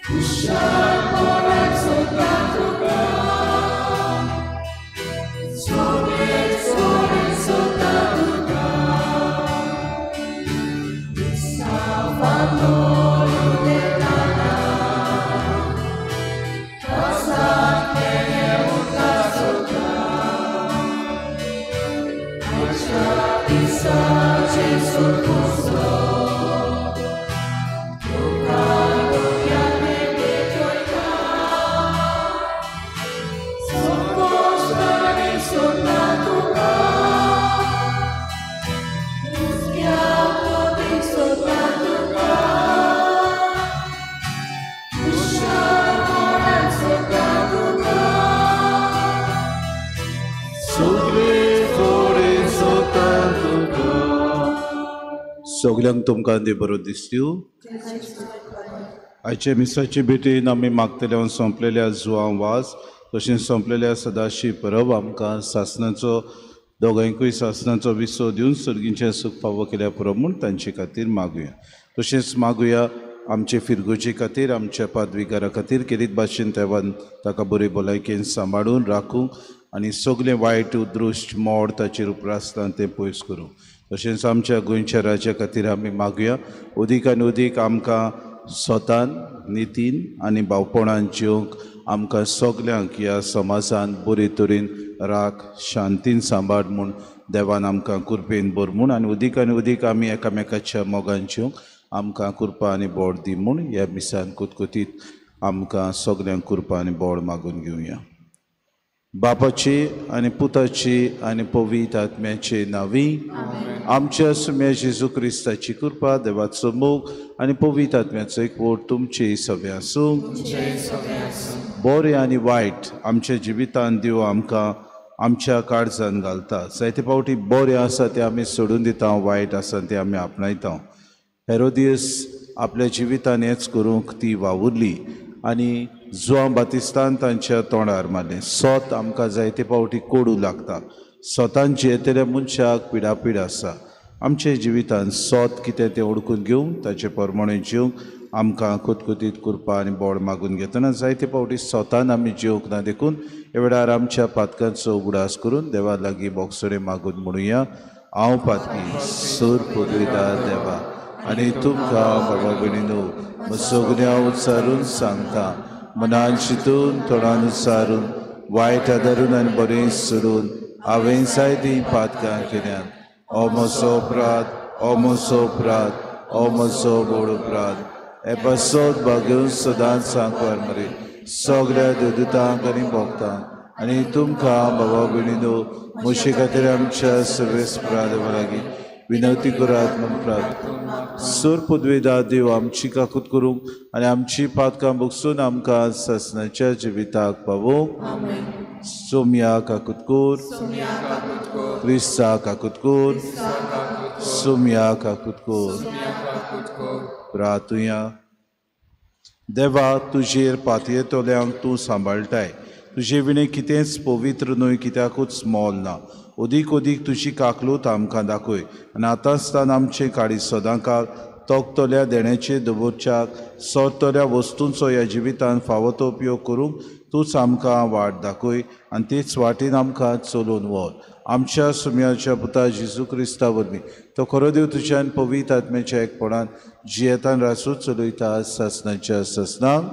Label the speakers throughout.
Speaker 1: हुशारपणान सोदता तुका, सगळे सोडून सोदता तुका, साल्वादोर उलयतना कसाक उरता सोदता, आयच्या दिसाचे सोदूचो
Speaker 2: सगल्यांक तुमकां देव बरो दिसत्यो। आयचे मिसाचे भेटेन आमी मागतल्या सोंपलेल्या जुवां वास तशेंच सोंपलेल्या सदाशी परब आमकां सासणाचो दोगांयकूय सासणाचो विसो दिवन सर्गींचें सूख फावो केल्या पुरो म्हूण तांचे खातीर मागुया। तशेंच मागुया आमचे फिरगोजे खातीर, आमच्या पादविगारा खातीर, केरीत भाशेन देवान ताका बरी भलायकेन सांबाळून राखूंक आनी सगळें वायट दृश्ट मोड ताचेर उप्रासलां तें पयस करूं। तशेंच आमच्या गोंयच्या राज्या खातीर आमी मागुया अदीक आनी अदीक आमकां स्वतान नितीन आनी भावपणान जिवंक आमकां सगल्यांक ह्या समाजान बरे तरेन राख शांतीन सांबाळ म्हूण देवान आमकां कृपेन भर म्हूण आनी अदीक आनी अदीक आमी एकामेकाच्या मोगान जिवंक आमकां कृपा आनी बोड दी म्हूण ह्या मिसान कुतकुतीत आमकां सगल्यांक कृपा आनी बोड मागून घेवया। बापाची आनी पुताची आनी पवित्र आत्म्याचे नांवी आमच्या सुम्या जेजू क्रिस्ताची कृपा, देवाचो मोग आनी पवित्र आत्म्याचो एकवट तुमचे सगळे आसूं। बरें आनी वायट आमच्या जिवितान देव आमकां आमच्या काळजान घालता। जायते फावटी बरें आसा तें आमी सोडून दिता, वायट आसा तें आमी आपणायता। हेरोदियस आपल्या जिवितान हेंच करूंक ती वावुरली आनी जुआं बातिस्तान तांच्या तोंडार मारलें। सोत आमकां जायते फावटी कोडू लागता। सोतान जियेतल्या मनशाक पिडापीड आसा। आमच्या जिवितान सोत कितें तें ओळखून घेवंक ताचे प्रमाणे जिवंक आमकां कुतकुतीत कृपा आनी बोड मागून घेतना जायते फावटी सोतान आमी जिवंक ना, देखून ह्या वेळार आमच्या पातकांचो उगडास करून देवा लागीं बोगसोडे मागून म्हणुया, हांव पातकी सूर पुदविदार देवा आनी तुमकां बाबा भयणीनो सगळ्या उच्चारून सांगता, मनान चिंतून तोंडान उच्चारून वायट आदारून आनी बरें सोडून हांवें जायतीं पातकां केल्यात। ओ म्हजो अपराध, ओ म्हजो अपराध, ओ म्हजो व्हड अपराध। हे पासत भाग्योन सदांच सांकवार मरे सगळ्या देवदूतांक आनी भक्तांक आनी तुमकां बाबा भयणीनो म्हजे खातीर आमच्या सर्वेस्परा देवा लागीं विनवती करात म्हूण प्रार्थना। सूर पुदवेदा देव आमची काकूत करूंक आनी आमची पातकां भोगसून आमकां सासणाच्या जिविताक पावोवंक। सोम्या काकूत कर, क्रिस्ता काकूत कर, सोम्या काकूत कर। प्रार्थुया। देवा, तुजेर पातयेतल्यांक तूं सांबाळटाय। तुजे विणें कितेंच पवित्र न्हय, कित्याकूच मोल ना। अदीक अदीक तुजी काकलूत आमकां दाखय आनी आतांस्तान आमचे काळी सदांकाळ तोखतल्या देण्याचे दवरच्याक सोदतल्या वस्तूंचो ह्या जिवितान फावो तो उपयोग करूंक तूंच आमकां वाट दाखय आनी तेच वाटेन आमकां चलोवन व्हर। आमच्या सुम्याच्या पुता जेजू क्रिस्ता वरवीं तो खरो देव तुज्यान पवित्र आत्म्याच्या एकपणान जियेतान रासू चलयता सासणाच्या सासणाक।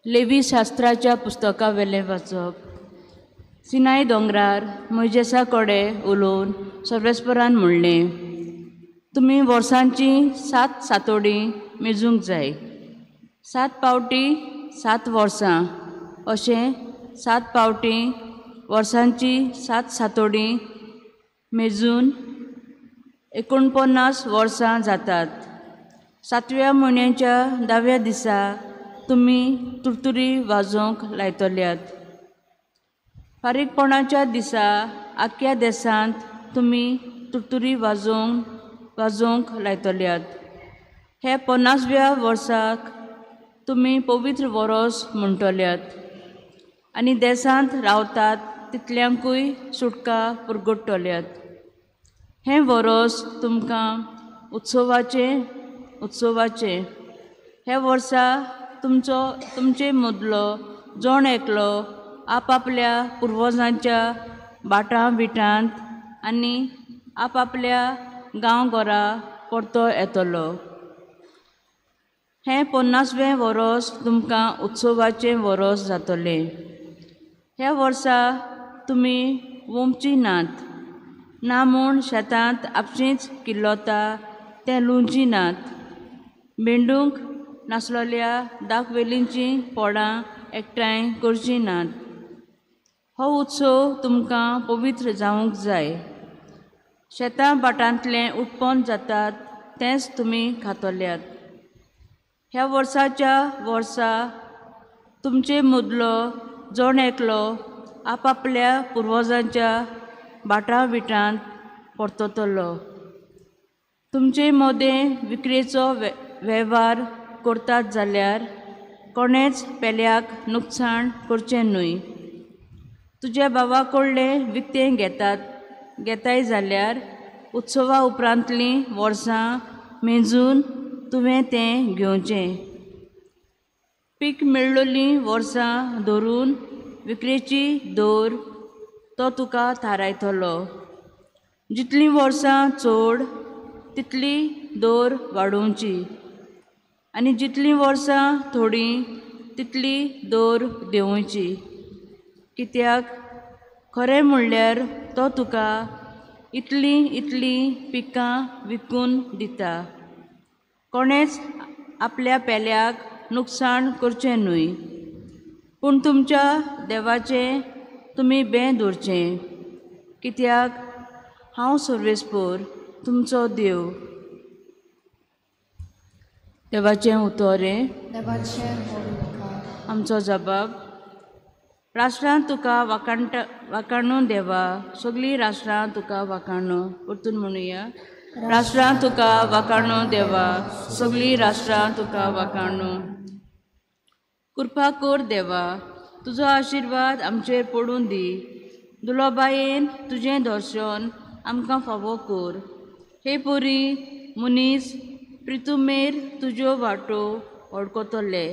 Speaker 3: लेवी शास्त्राच्या पुस्तका वेलें वाचप। सिनाय दोंगरार मोयजेसा कडेन उलोवन सर्वेस्परान म्हणलें, तुमी वर्सांची 7 सातोडीं मेजूंक जाय। 7 पावटी 7 वर्सां अशें 7 पावटी वर्सांची 7 सातोडीं मेजून 49 वर्सां जातात। 7व्या म्हयन्याच्या 10व्या दिसा तुमी तुरतुरी वाजोवंक लायतल्यात। फारीकपणाच्या दिसा आख्या देशांत तुमी तुरतुरी वाजोवंक लायतल्यात। हे 50व्या वर्साक तुमी पवित्र वरोस म्हणटल्यात आनी देशांत रावतात तितल्यांकूय सुटका पुरगुट्टल्यात. हें वरोस तुमकां उत्सवाचें उत्सवाचें. हे वर्सा तुमचो तुमचे मदलो जण एकलो आपआपल्या पुर्वजांच्या भाटां बिटांत आनी आपआपल्या गांवघरा परतो येतलो. हें 50वें वरोस तुमकां उत्सवाचें वरोस जातलें. ह्या वर्सा तुमी वोमची नात, ना म्हूण शेतांत आपशींच किल्लोता तें लुवचीं नात. मेंडूंक नासलेल्या दाखवेलींचीं पोडां एकठांय करचीं नात. हो उत्सव तुमकां पवित्र जावंक जाय. शेतां भाटांतलें उत्पन्न जातात तेंच तुमी खातल्यात. ह्या वर्साच्या वर्सा तुमचे मदलो जण एकलो आपआपल्या पुर्वजांच्या भाटां बिटांत परततलो. तुमचे मदें विक्रेचो वेव्हार करतात जाल्यार कोणेंच पेल्याक नुकसाण करचें न्हय. तुज्या भावा कडलें विकतें घेताय जाल्यार उत्सवा उपरांतलीं वर्सां मेजून तुवें तें घेवचें. पीक मेळ्ळोलीं वर्सां धरून विक्रेची दर तो तुका थारायतलो. जितलीं वर्सां चड तितली दर वाडोवची आनी जितलीं वर्सां थोडीं तितली दर देंवोवची. कित्याक खरें म्हणल्यार तो तुका इतलीं इतलीं पिकां विकून दिता. कोणेंच आपल्या पेल्याक नुकसाण करचें न्हय, पूण तुमच्या देवाचें तुमी बें दवरचें. कित्याक हांव सर्वेस्पोर तुमचो देव. देवाचें उतर हें. आमचो जबाब. राष्ट्रां तुका वाखाणू देवा, सगळीं राष्ट्रां तुका वाखाणू. परतून म्हणुया. राष्ट्रां तुका वाखाणू देवा, सगळीं राष्ट्रां तुका वाखाणू. कृपा कर देवा, तुजो आशिर्वाद आमचेर पडून दी. दुलोबायेन तुजें दर्शन आमकां फावो कर. हे परी मनीस प्रितुमेर तुज्यो वाटो वळखतले.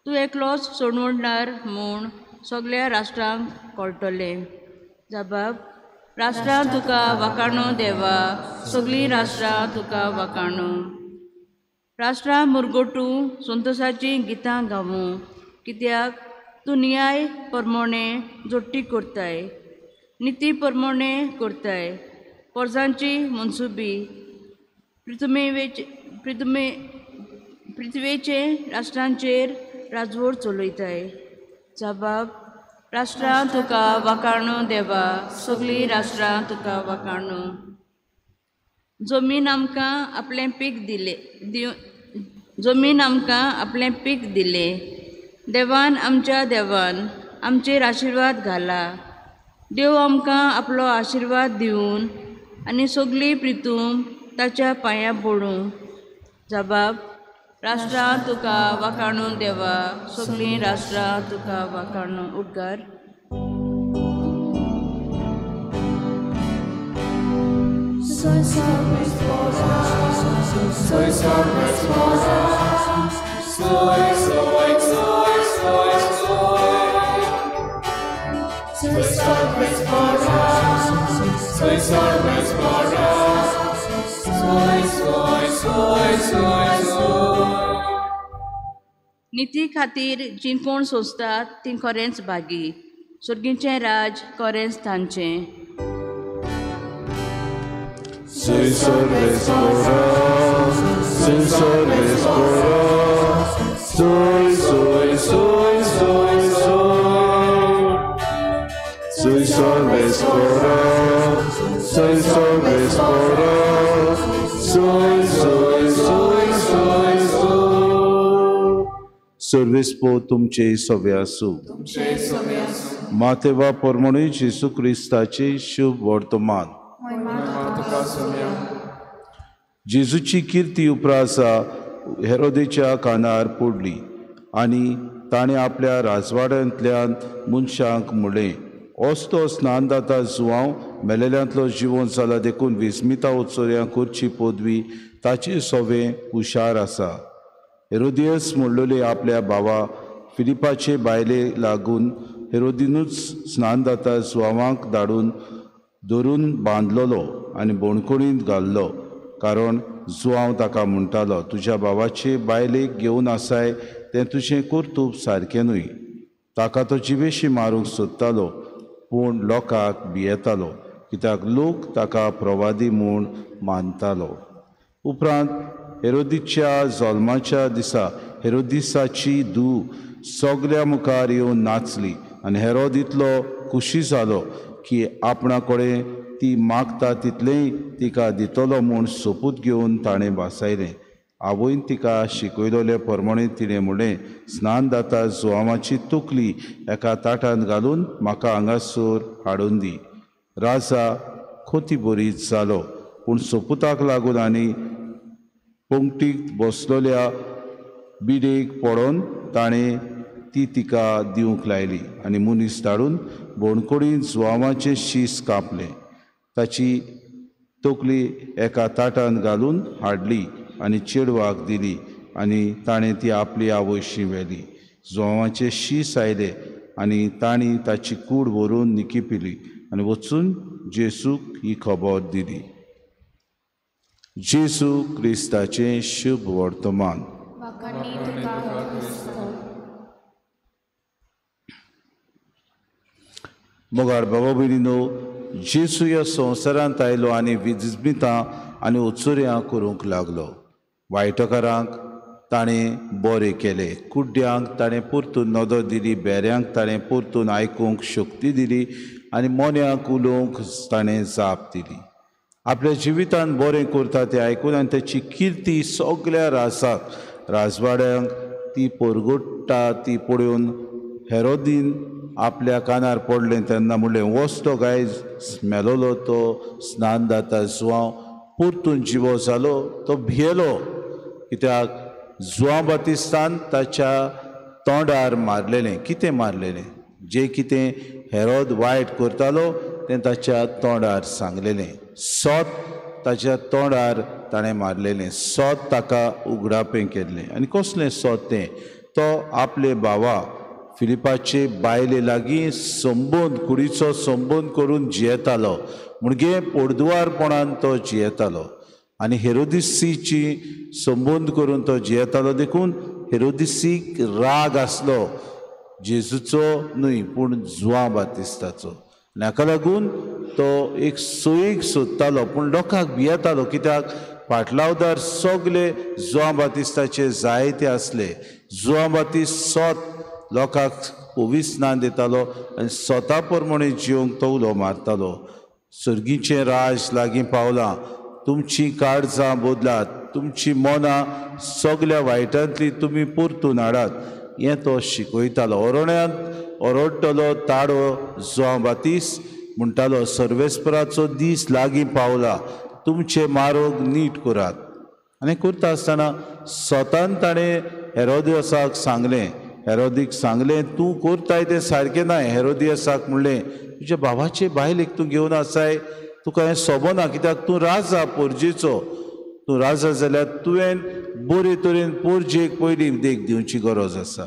Speaker 3: तूं एकलोच सोडवणार म्हूण सगळ्या राष्ट्रांक कळटलें. जबाब. राष्ट्रां तुका वाखाणू देवा, सगळीं राष्ट्रां तुका वाखाणू. राष्ट्रां मुरगोटू संतोशाचीं गितां गावूं. कित्याक तूं न्याय परमोणे जोडटी करताय, निती परमोणे करताय. पोरजांची मनसुबी पृथ्वेचे राष्ट्रांचेर राजवट चलयताय. जबाब. राष्ट्रां तुका वाखाणू देवा, सगळीं राष्ट्रां तुका वाखाणू. जमीन आमकां आपलें पीक दिलें जमीन आमकां आपलें पीक दिलें. देवान आमच्या देवान आमचेर आशिर्वाद घाला. देव आमकां आपलो आशिर्वाद दिवन आनी सगळीं प्रितूम ताच्या पांयां पडूं. जबाब. राष्ट्रां तुका वाखाणू देवा, सगळीं राष्ट्रां तुका वाखाणू. उपकार. निती खातीर जीं कोण सोंसतात तीं खरेंच भागी. सर्गीचें राज खरेंच तांचें.
Speaker 2: सर्वेस्पो तुमचे सवे आसूं. मातेवा परमणी जेसू क्रिस्ताचे शुभ वर्तमान. जेजूची किर्ती उपरासा हेरोदेच्या कानार पडली आनी ताणें आपल्या राजवाड्यांतल्यान मनशांक म्हणलें, असतो स्नानदाता जुवांव मेलेल्यांतलो जिवन जाला देखून विस्मिता उत्सर्यां करची पदवी ताची सोवे हुशार आसा. हेरोदियस म्हणलोले आपल्या भावा फिलिपाचे बायले लागून हेरोदीनूच स्नानदाता जुवांवाक धाडून धरून बांदलेलो आनी बोणकोणींत घाल्लो, कारण जुवांव ताका म्हणटालो, तुज्या भावाचे बायलेक घेवन आसाय तें तुजें कर्तूब सारकें न्हय. ताका तो जिवेशी मारूंक सोदतालो, पूण लोकांक भियेतालो, कित्याक लोक ताका प्रवादी म्हूण मानतालो. उपरांत हेरोदीच्या जल्माच्या दिसा हेरोदिसाची धूव सगल्या मुखार येवन नाचली आनी हेरोद इतलो खुशी जालो की आपणा कडेन ती मागता तितलेंय तिका दितलो म्हूण सोपूत घेवन ताणें भासायलें. आवयन तिका शिकयलोले प्रमाणे तिणें म्हणलें, स्नानदाता जुवांवाची तकली एका ताटांत घालून म्हाका हांगासर हाडून दी. राजा खोती बरी जालो, पूण सोपुताक लागून आनी पंक्तीक बसलोल्या बिडेक पडोन ताणें ती तिका दिवंक लायली आनी मनीस धाडून बोणकोडीन जुवांवाचें शीस कापलें. ताची तकली एका ताटांत घालून हाडली आनी चेडवाक दिली आनी ताणें ती आपली आवयशी व्हेली. जुवांवाचें शीस आयलें आनी तांणी ताची कूड व्हरून निकिपिली आनी वचून जेजूक ही खबर दिली. जेजू क्रिस्ताचें शुभ वर्तमान. मोगाळ बाबा भयणीनो, जेजू ह्या संवसारांत आयलो आनी विस्मितां आनी उत्सर्यां करूंक लागलो. वायटकारांक ताणें बरें केलें, कुड्ड्यांक ताणें परतून नदर दिली, बेऱ्यांक ताणें परतून आयकूंक शक्ती दिली आनी मोन्यांक उलोवंक ताणें जाप दिली. आपल्या जिवितान बरें करता तें आयकून आनी ताची किर्ती सगल्या राजाक राजवाड्यांक ती परगट्टा ती पळोवन हेरोदीन आपल्या कानार पडलें तेन्ना म्हणलें, वच तो गाय मेलोलो तो स्नानदाता जुवांव परतून जिवो जालो. तो भियेलो, कित्याक जुवांव बातिस्तान ताच्या तोंडार मारलेलें. कितें मारलेलें? जें कितें हेरोद वायट करतालो तें ताच्या तोंडार सांगलेलें. सोत ताच्या तोंडार ताणें मारलेलें, सोत ताका उगडापें केल्लें. आनी कसलें सोत तें? तो आपले भावा फिलिपाचे बायले लागीं संबंद, कुडीचो संबंद करून जियेतालो. म्हणजे पोडदुवारपणान तो जियेतालो आनी हेरोदिसीची संबंद करून तो जियेतालो. देखून हेरोदिसीक राग आसलो, जेजूचो न्हय पूण जुवांव बातिस्ताचो. आनी हाका लागून तो एक सोयीक सोदतालो, पूण लोकांक भियेतालो, कित्याक पाटलावदार सगले जुवांव बातिस्ताचे जायते आसले. जुवांव बातिस्त सोत लोकांक पवित्र दितालो आनी स्वता प्रमाणे जिवंक तो उलो मारतालो. सर्गीचें राज लागीं पावलां, तुमचीं काळजां बदलात, तुमचीं मनां सगल्या वायटांतली तुमी परतून हाडात, हें तो शिकयतालो. ओरण्यांत ओरडटलो ताडो जुवांव बातिस्त म्हणटालो, सर्वेस्पराचो दीस लागीं पावला, तुमचें मारोग नीट करात. आनी करता आसतना स्वतान ताणें हेरोदियसाक सांगलें, हेरोदीक सांगलें, तूं करताय तें सारकें ना. हेरोदियसाक म्हणलें, तुज्या भावाचे बायलेक तूं घेवन आसाय, तुका हें सोबना, कित्याक तूं राजा पोरजेचो, तूं राजा जाल्यार तुवें बरे तरेन पोरजेक पयली देख दिवची गरज आसा.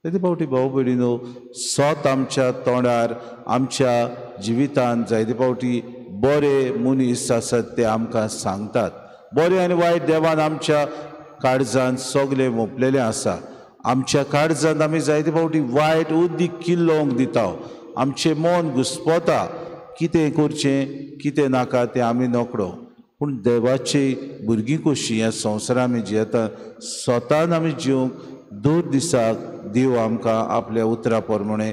Speaker 2: ते फावटी भाव भयणीनो, सोत आमच्या तोंडार आमच्या जिवितान जायते फावटी बरे मनीस आसात ते आमकां सांगतात. बरें आनी वायट देवान आमच्या काळजान सगलें मोपलेलें आसा. आमच्या काळजान आमी जायते फावटी वायट उदीक किल्लोवंक दिता, आमचें मन घुस्पता, कितें करचें कितें नाका तें आमी नकळो. पूण देवाची भुरगीं कशीं ह्या संवसारांत आमी जियेता, स्वतान आमी जिवंक दर दिसाक देव आमकां आपल्या उतरा प्रमाणे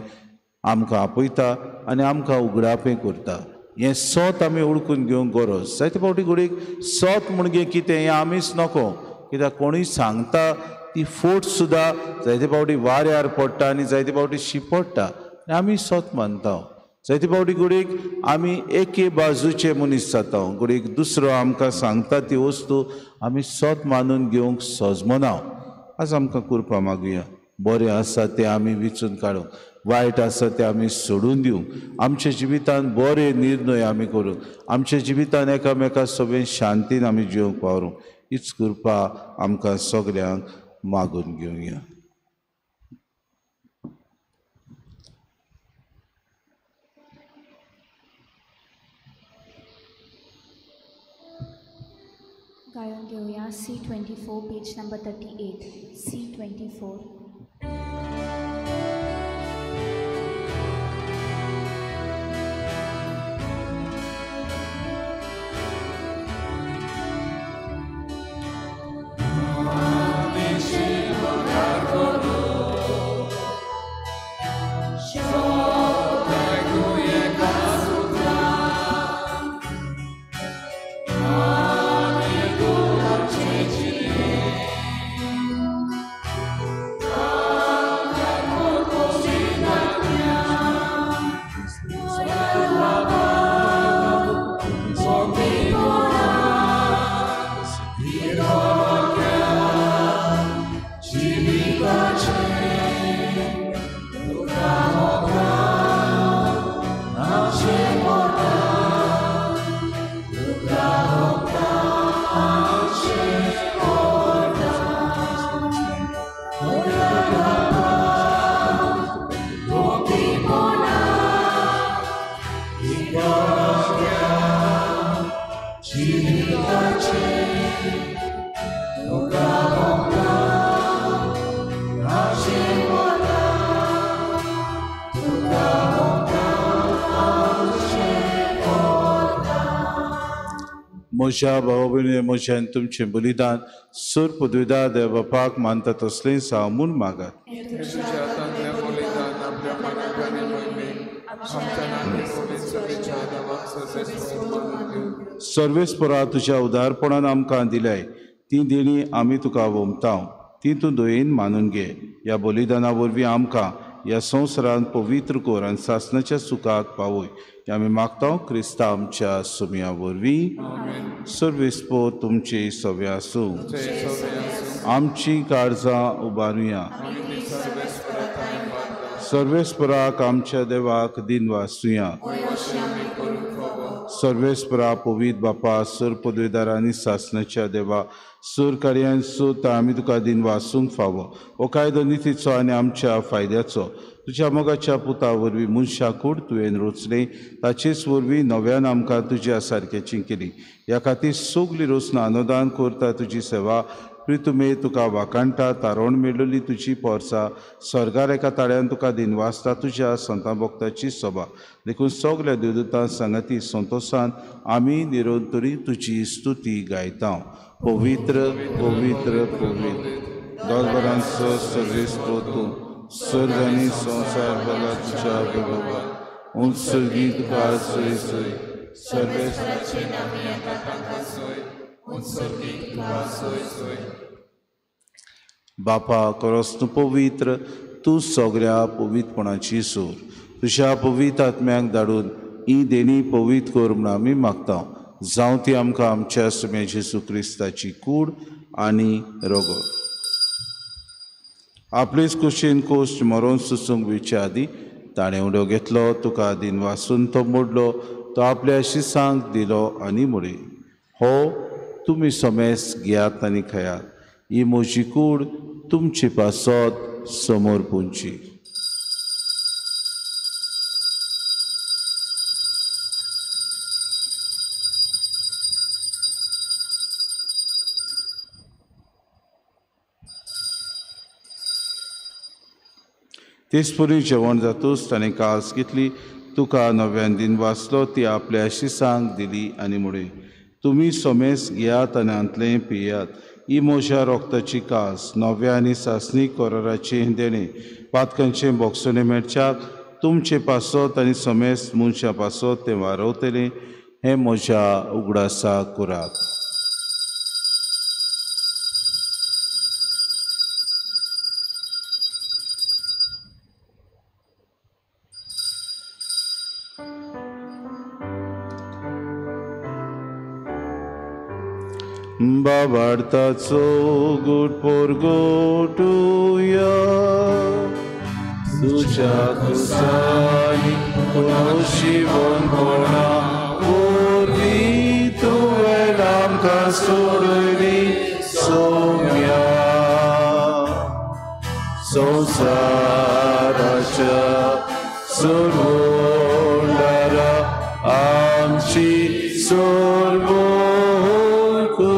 Speaker 2: आमकां आपयता आनी आमकां उगडापें करता. हें सोत आमी ओळखून घेवंक गरज. जायते फावटी घडयेक सोत म्हणजे कितें हें आमीच नको, कित्याक कोणूय सांगता ती फोट सुद्दां जायते फावटी वाऱ्यार पडटा आनी जायते फावटी शिपडटा आनी आमी सोत मानता. जायते फावटी घडयेक आमी एके बाजूचे मनीस जाता, घडयेक दुसरो आमकां सांगता ती वस्तू आमी सोत मानून घेवंक सजमना. आज आमकां कृपा मागुया, बरें आसा तें आमी विचून काडूंक, वायट आसा तें आमी सोडून दिवंक, आमच्या जिवितान बरे निर्णय आमी करूंक, आमच्या जिवितान एकामेका सगळें शांतीन आमी जिवंक पावरूंक हीच कृपा आमकां सगल्यांक मागून घेवया.
Speaker 4: गायन घेवया C24 page number 38. C24.
Speaker 2: म्हज्या भाव भयणी म्हज्यान तुमचें बलिदान सुर पदवीदार देव बापाक मानता तसलें साव म्हूण मागात. सर्वेस्परा तुज्या उदारपणान आमकां दिल्याय ती देणी आमी तुका वोमता, ती तूं दयेन मानून घे. ह्या बलिदाना वरवीं आमकां ह्या संवसारान पवित्र कर आनी सासणाच्या सुखाक पावय. आमी मागता क्रिस्ता आमच्या सुमया वरवीं. सर्वेस्पर तुमचे सवे आसूं. आमची काळजां उबारुया. सर्वेस्पराक आमच्या देवाक दिनवासुया. सर्वेस्परा पवित्र बापा सर पदवीदार आनी सासणाच्या देवा सूर कार्यान सुता आमी तुका दिनवासूंक फावो. हो कायदो नितीचो आनी आमच्या फायद्याचो तुज्या मोगाच्या पुता वरवीं मनशा कूड तुवें रोचलें, ताचेच वरवीं नव्यान आमकां तुज्या सारकेची केली. ह्या खातीर सगली रोचना अनुदान करता तुजी सेवा प्रितुमे तुका वाखाणटा. तारोण मेळ्ळली तुजी पोरसा स्वर्गार एका ताळ्यान तुका दिनवासता तुज्या संतां भक्ताची सभा. देखून सगल्या देवदूतां सांगाती संतोशान आमी निरंतरी तुजी स्तुती गायता. पवित्र पवित्र पवित्र दरबारांचो सर्वेस्पर तूं, स्वर्ग आनी संवसार भरला तुज्या वैभवान. उंच सर्गी तुका सोय सोय सर्वेस्पराचें नांव येता तांकां सोय. उंच सर्गी तुका सोय सोय. बापा करस तूं पवित्र, तूं सगळ्या पवित्रपणाची सूर. तुज्या पवित्र आत्म्याक धाडून ही देणी पवित्र कर म्हूण आमी मागता. जावं ती आमकां आमच्या सुम्या जेजू क्रिस्ताची कूड आनी रगत. आपलेच कुशीन कोश्ट मरोन सुसूंक विच्या आदीं ताणें उडो घेतलो, तुका दिनवासून तो मोडलो, तो आपल्या शिसांक दिलो आनी म्हळें, हो तुमी समेस घेयात आनी खायात, ही म्हजी कूड तुमचे पासत समोर पुंची. तेचपरी जेवण जातूच ताणें कास घेतली, तुका नव्यान दिन वाचलो, ती आपल्या शिसांक दिली आनी म्हळें, तुमी समेस घेयात आनी हांतलें पियात, ही म्हज्या रोगताची कास नव्या आनी सासणी कराराचें देणें. पातकांचें बोगसणें मेळच्याक तुमचे पासत आनी समेस मनशां पासत तें वारवतलें. हें म्हज्या उगडासा करात. बाबार्थाचो गुट पोरगोटुया. तुज्या कुसांनी पुनर्जिवनपणा वरवीं तुवें आमकां सोडयली सोम्या. संवसाराच्या सोडवणारा आमची सोडवण कर.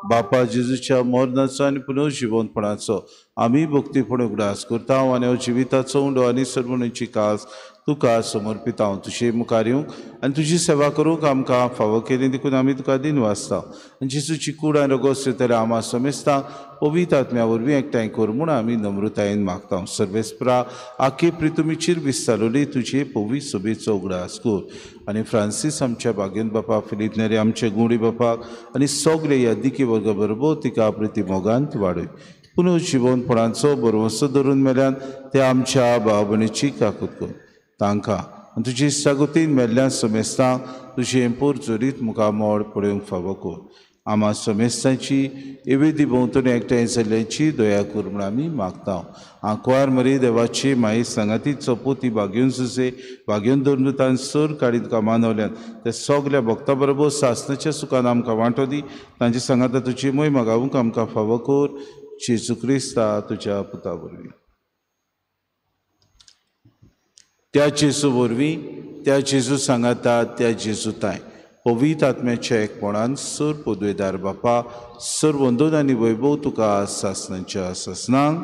Speaker 2: बापा जेजूच्या मरणाचो आनी पुनर्जिवनपणाचो आमी भक्तीपण उगडास करता आनी हो जिविताचो उंडो आनी सर्वणीची कास तुका समर्पिता. तुजे मुखार येवंक आनी तुजी सेवा करूंक आमकां फावो केली देखून आमी तुका दिन वाचता. आनी जेजूची कूड आनी रगत येतले आमा समेस्तांक पवित्र आत्म्या वरवीं एकठांय कर म्हूण आमी नम्रतायेन मागता. सर्वेस्परा आखे प्रितुमीचेर विस्तारवली तुजे पवित्र सभेचो उगडास कर आनी फ्रांसीस आमच्या बागेन बापा, फिलीप नेरी आमचे गुडी बापाक आनी सगळे यादिकी वर्गा बरोबर तिका प्रिती मोगांत वाडय. पुनर्जिवनपणाचो भरवंसो धरून मेल्यान ते आमच्या भाव भयणीची काकूत कर. तांकां आनी तुजी इश्टागतीन मेल्ल्या समेस्तांक तुजी एम्पोर जोरीत मुखार मोड पळोवंक फावो कर. आमा समेस्तांची एवेदी भोंवतणी एकठांय जाल्ल्याची दया कर म्हूण आमी मागता. आंकवार मरी देवाची माई सांगाती चपोती बागेवन सुसे बागेवन धरून सर काडीत तुका मानवल्यान ते सगल्या भक्ता बरोबर सासनाच्या सुखान आमकां वांटो दी. तांचे सांगाता तुजी मोय मागावूंक आमकां फावो कर. जेजू क्रिस्ता तुज्या पुता वरवीं. त्या जेजू वरवीं, त्या जेजू सांगाता, त्या जेजू ताय पवित्र आत्म्याच्या एकपणान सर पदवेदार बापा सर वंदन आनी वैभव तुका सासनाच्या सासनांक.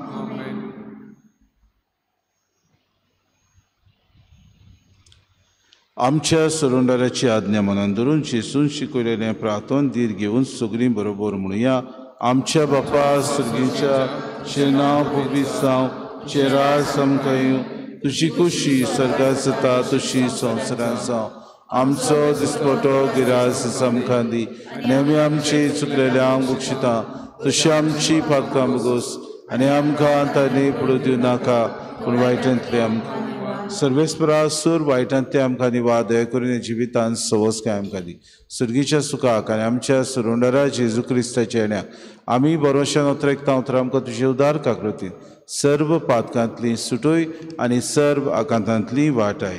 Speaker 2: आमच्या सरोंडाराची आज्ञा मनान धरून जेजून शिकयलेलें प्रार्थन धीर घेवन सगळीं बरोबर म्हणुया. आमच्या बापा सर्गीच्या, तुजें नांव पवित्र जावं, तुजें राज आमकां येवं, तुजी खुशी स्वर्गांत जाता तशी संवसारांत जावं. आमचो दिसपटो गिरास आमकां दी आनी आमी आमची चुकलेल्यांक बक्षिता तशी आमची पातकां भोगोस आनी आमकां तांणी पडूं दिवं नाका पूण वायटांतले आमकां सर्वेस्परा सूर वायटांतले आमकां निवा. दया करून जिवितांत सवसकाय आमकां दी. सर्गीच्या सुखाक आनी आमच्या सुरुंडारा जेजू क्रिस्ताच्या येण्याक आमी भरोश्यान उतरेकता उतरां आमकां तुजे उदार काकृतीन सर्व पातकांतली सुटोय आनी सर्व आकांतांतली वाटाय.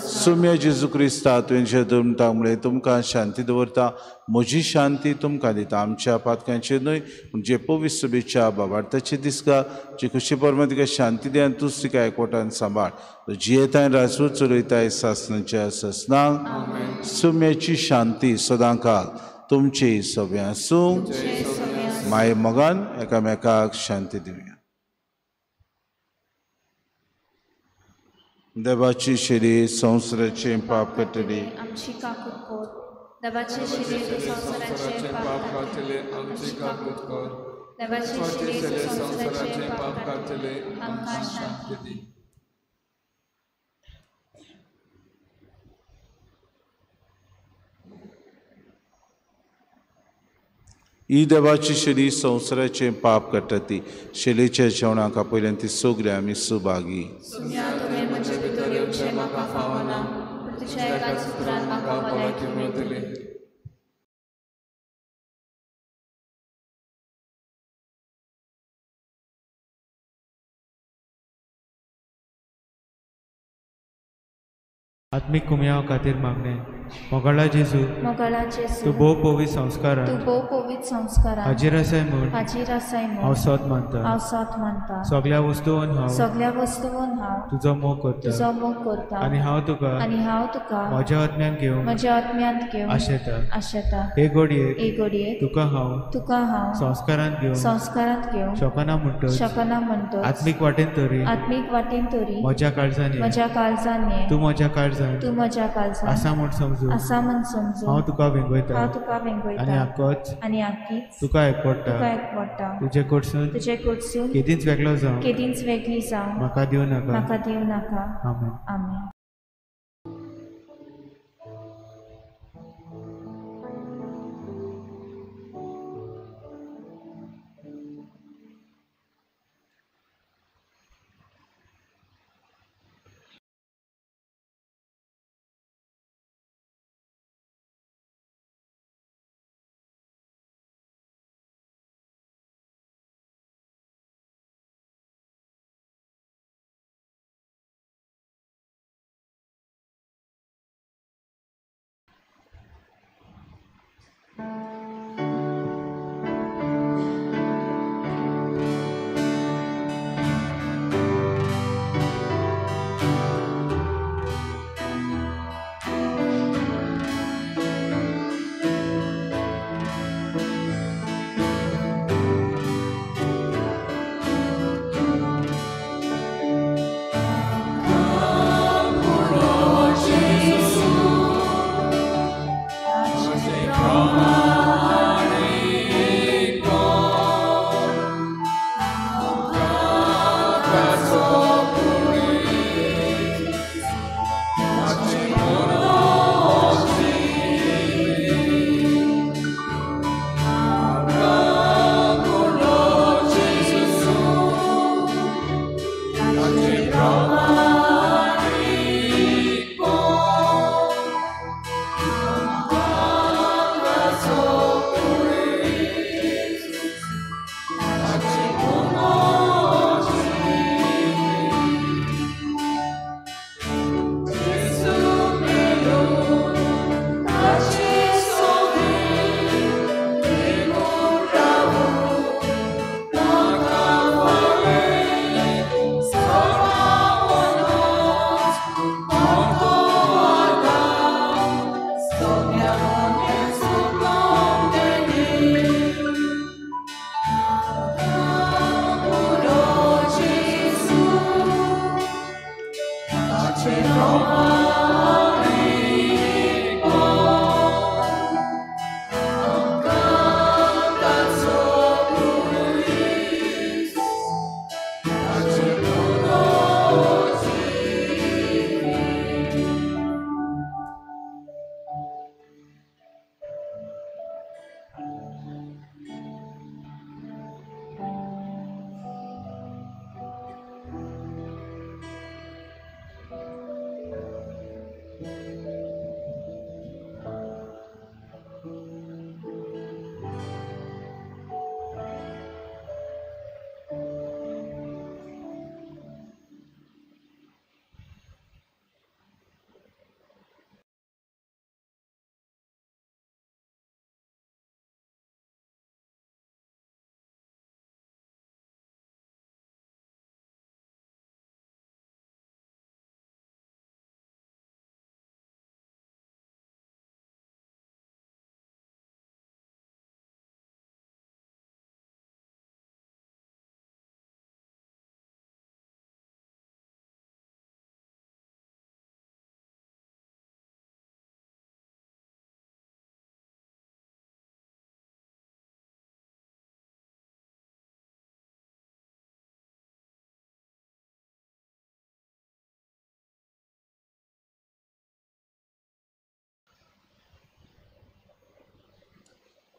Speaker 2: सुम्या जेजू क्रिस्ता तुवें धर्मता मुळे तुमकां शांती दवरता, म्हजी शांती तुमकां दिता. आमच्या पातकांचेर न्हय पूण जे पवित्र सभेच्या बाबार्थाचे दिसका जे खुशी परमा तिका शांती दी आनी तूंच तिका एकवटान सांबाळ. जियेताय राजवट चलयताय सासनाच्या सासनांक. सुम्याची शांती सदांकाल तुमची सगळ्यां आसूं. माये मोगान एकामेकाक शांती दिवया. देवाची शिरी संवसाराचें पाप काडटली
Speaker 4: आमची काकूत कर. देवाची शिरी संवसाराचें पाप काडटली
Speaker 1: आमची काकूत कर.
Speaker 4: देवाची शिरी
Speaker 1: संवसाराचें पाप काडटले आमकां शांती दी.
Speaker 2: ही देवाची शिरी संवसाराचें पाप काडटा ती शेलेच्या जेवणाक आपयल्यान ती सगळी आमी सुभागी.
Speaker 5: आत्मीक कुमयाव खातीर मागणें. मोगाळा जेजू,
Speaker 4: मोगाळा जेजू,
Speaker 5: तूं भोव पवित्र संस्कारान,
Speaker 4: तूं भोव पवित्र संस्कारान
Speaker 5: हाजीर आसाय म्हूण,
Speaker 4: हाजीर आसाय म्हूण
Speaker 5: हांव सत मानता,
Speaker 4: हांव सत मानता.
Speaker 5: सगळ्या वस्तून हांव,
Speaker 4: सगळ्या वस्तून हांव
Speaker 5: तुजो मोग करता,
Speaker 4: तुजो मोग करता.
Speaker 5: आनी हांव तुका,
Speaker 4: आनी हांव तुका
Speaker 5: म्हज्या आत्म्यान घेवन,
Speaker 4: म्हज्या आत्म्यांत घेवन
Speaker 5: आशेता,
Speaker 4: आशेता.
Speaker 5: हे घडयेक,
Speaker 4: हे घडयेक
Speaker 5: तुका हांव,
Speaker 4: तुका हांव
Speaker 5: संस्कारांत घेवन,
Speaker 4: संस्कारांत घेवन
Speaker 5: शकना म्हणटच,
Speaker 4: शकना म्हणटच
Speaker 5: आत्मीक वाटेन तरी,
Speaker 4: आत्मीक वाटेन तरी
Speaker 5: म्हज्या काळजान,
Speaker 4: म्हज्या काळजान
Speaker 5: तूं म्हज्या काळजान,
Speaker 4: तूं म्हज्या काळजान
Speaker 5: आसा म्हूण समजून,
Speaker 4: आसा म्हूण समजून
Speaker 5: हांव तुका वेंगयता,
Speaker 4: हांव तुका वेंगयता.
Speaker 5: आनी आकोच,
Speaker 4: आनी आकीच
Speaker 5: तुका एकवटा,
Speaker 4: तुका एकवटा.
Speaker 5: तुजे कडसून,
Speaker 4: तुजे कडसून
Speaker 5: केदींच वेगळो जावं,
Speaker 4: केदींच वेगळी जावं
Speaker 5: म्हाका दिवं नाका,
Speaker 4: म्हाका दिवं नाका.
Speaker 5: आमेन.
Speaker 4: आमेन.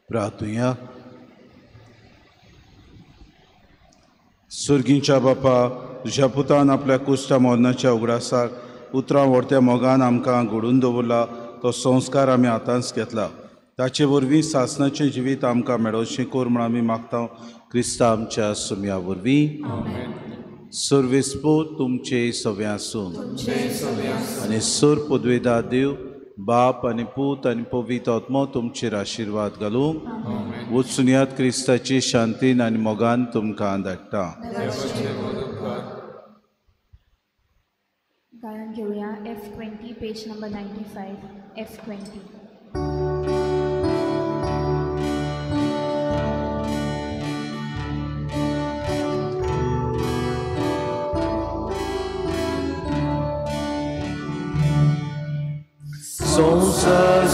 Speaker 2: प्रार्थुया. सुर्गींच्या बापा, तुज्या पुतान आपल्या कुश्टा मरणाच्या उगडासाक उतरां व्हडत्या मोगान आमकां घडून दवरला तो संस्कार आमी आतांच घेतला. ताचे वरवीं सासणाचें जिवीत आमकां मेळोवचें कोर म्हूण आमी मागता क्रिस्ता आमच्या सुम्या वरवीं. सर्वेस्पो तुमचे सवे आसूं आनी सोर पदवेदा देव बाप आनी पूत आनी पवित्र आत्मो तुमचेर आशिर्वाद घालूंक. वचुनयात क्रिस्ताची शांतीन आनी मोगान तुमकां धाडटा.
Speaker 4: गायन घेवया F20 page number 95 F20.
Speaker 2: संसार